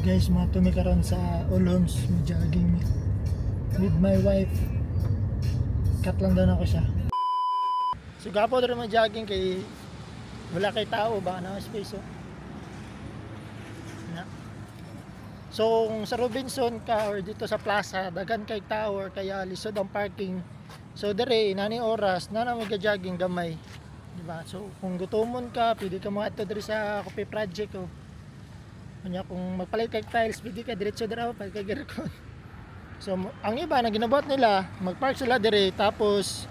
Guys, mga tumi karon sa All Homes, jogging mi with my wife. Cut lang daw na ako siya. So gapo diri mo jogging kay wala kay tao ba na space, oh. Na. So kung sa Robinson ka or dito sa plaza, dagan kay tao or kaya lisod ang parking. So dire nani oras na na jogging gamay. Di ba? So kung gutomon ka, pwede ka mga diri sa Coffee Project, oh. Kanya kung magpalit kay tiles, pwede ka diretso dira, oh, palit kay aircon. So ang iba na ginabuhat nila, magpark sila dire tapos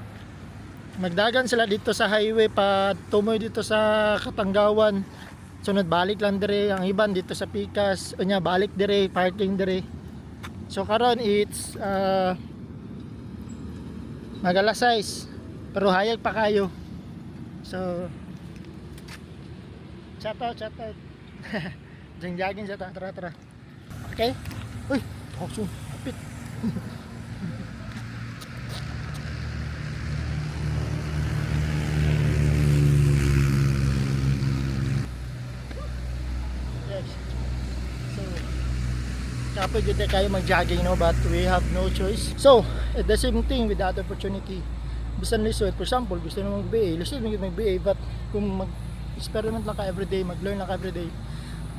magdagan sila dito sa highway pa tumoy dito sa Katanggawan. Sunod balik lang dire ang iban dito sa Pikas, unya balik dire, parking dire. So karon it's mag alas 6 pero hayag pa kayo. So shout out, shout out. Diyan jogging siya, tara, tara. Okay? Uy, talk Kapit. Yes. So, kapoy gud na kayo mag-jogging, no, but we have no choice. So, the same thing with the other opportunity. Bisan lisod, for example, gusto na mag-BA, lisod man gyud mag-BA, but kung mag-experiment lang ka everyday, mag-learn lang ka everyday,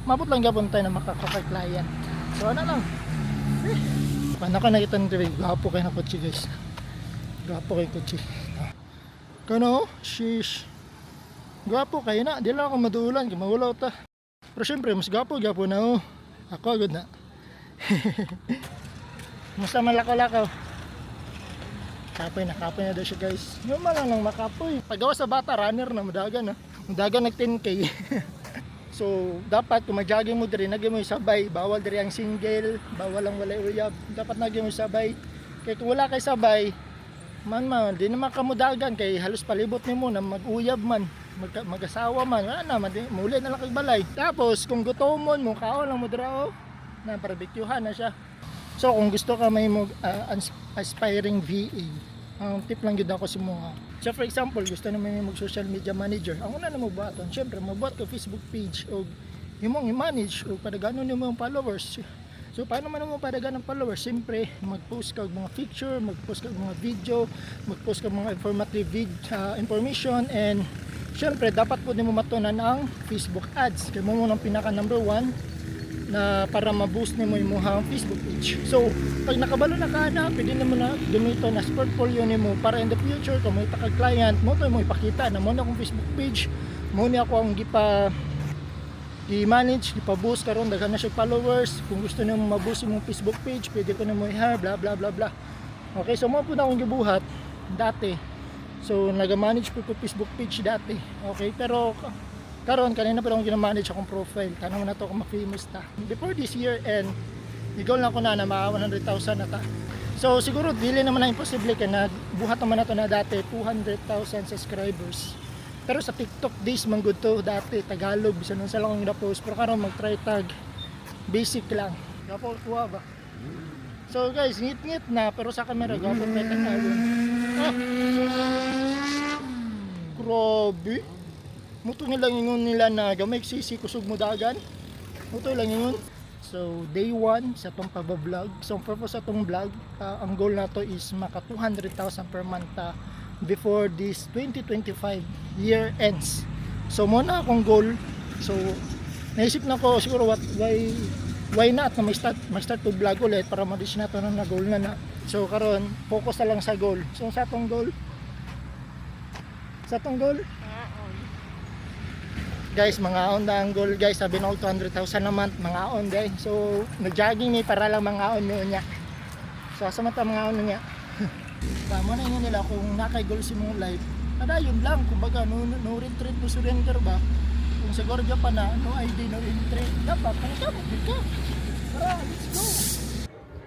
mabot lang gyapon tayo na makakuha kay client. So, ano lang. Eh, paano ka nakita ng TV? Gwapo kayo na kotse, guys. Gwapo kayo kotse. Kano? Sheesh. Gwapo kayo na. Di lang ako madulan. Maulaw ta. Pero syempre, mas gwapo, gwapo na, oh. Ako, agad na. Musta man lakaw-lakaw? Kapoy na, kapoy na daw siya, guys. Yung man lang makapoy. Pagawa sa bata, runner na, madagan na. Madagan nag 10K. So, dapat kung mag-jogging mo diri, nagi mo sabay. Bawal diri ang single, bawal ang walay uyab. Dapat nagi mo sabay. Kaya kung wala kay sabay, man man, di naman kamudagan kay halos palibot nimo na mag-uyab man, mag-asawa man, wala na, muli na lang kay balay. Tapos, kung gutomon mo, kaon lang mo dira, oh. Na barbecuehan na siya. So, kung gusto ka may mo aspiring VA, ang tip lang gyud ako sa mga. So, for example, gusto na may mag social media manager. Ang una na mo buhaton, syempre, mabuhat ka Facebook page o imong i-manage o padaganon nimo ang followers. So, paano man mo padagan ng followers? Siyempre, mag-post ka og mga picture, mag-post ka og mga video, mag-post ka og mga informative information, and syempre, dapat po nimo matunan ang Facebook ads. Kay mo mo ng pinaka number one na para ma-boost nimo imong Facebook page. So, pag nakabalo na ka na, pwede na mo na gamiton as portfolio nimo para in the future kung may ka client mo to mo ipakita na mo na akong Facebook page, mo ni ako ang gipa i-manage, ipa-boost karon daghan na siya followers. Kung gusto nimo ma-boost imong Facebook page, pwede ko nimo i-hire, bla bla bla bla. Okay, so mo po na akong gibuhat dati. So naga-manage po ko Facebook page dati. Okay, pero karon kanina pa akong gina-manage akong profile. Tanaw na to kung ma-famous ta. Before this year end, i-goal na ko na na ma 100,000 na ta. So siguro dili naman na imposible kay na buhat naman na to na dati 200,000 subscribers. Pero sa TikTok days man good to dati Tagalog bisan unsa lang ang na-post, pero karon mag-try tag basic lang. Gapo kuha ba? So guys, ngit-ngit na pero sa camera gapo pa tanawon. Ah. Grabe. Muto nila ingon nila na gamay sisi kusog mo dagan. Muto lang ingon. So day 1 sa atong pagba-vlog. So ang purpose sa atong vlog, ang goal nato is maka 200,000 per month ta before this 2025 year ends. So mo na akong goal. So naisip na ko siguro what why not na may start to vlog ulit para ma-reach na to na goal na na. So karon focus na lang sa goal. So sa atong goal, sa atong goal guys, mga on na ang goal, guys. Sabi na ko 200,000 a month, mga on guys. So nag-jogging ni para lang mga on niya. So asa man ta mga on niya? Tama na yun nila kung nakay goal si mong life. Padayon lang, kumbaga no, no retreat, no surrender ba? Kung sa Gorgia pa na, no ID, no entry, dapat paningkamot gud ka. Tara, let's go.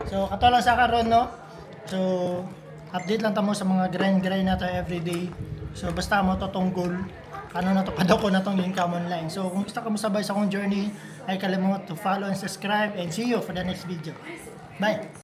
So kato lang sa karon, no. So update lang tamo sa mga grind grind nato everyday. So basta mo to tong goal. Ano na to, padoko na tong income online. So kung gusto ka masabay sa akong journey, ay kalimot to follow and subscribe, and see you for the next video. Bye!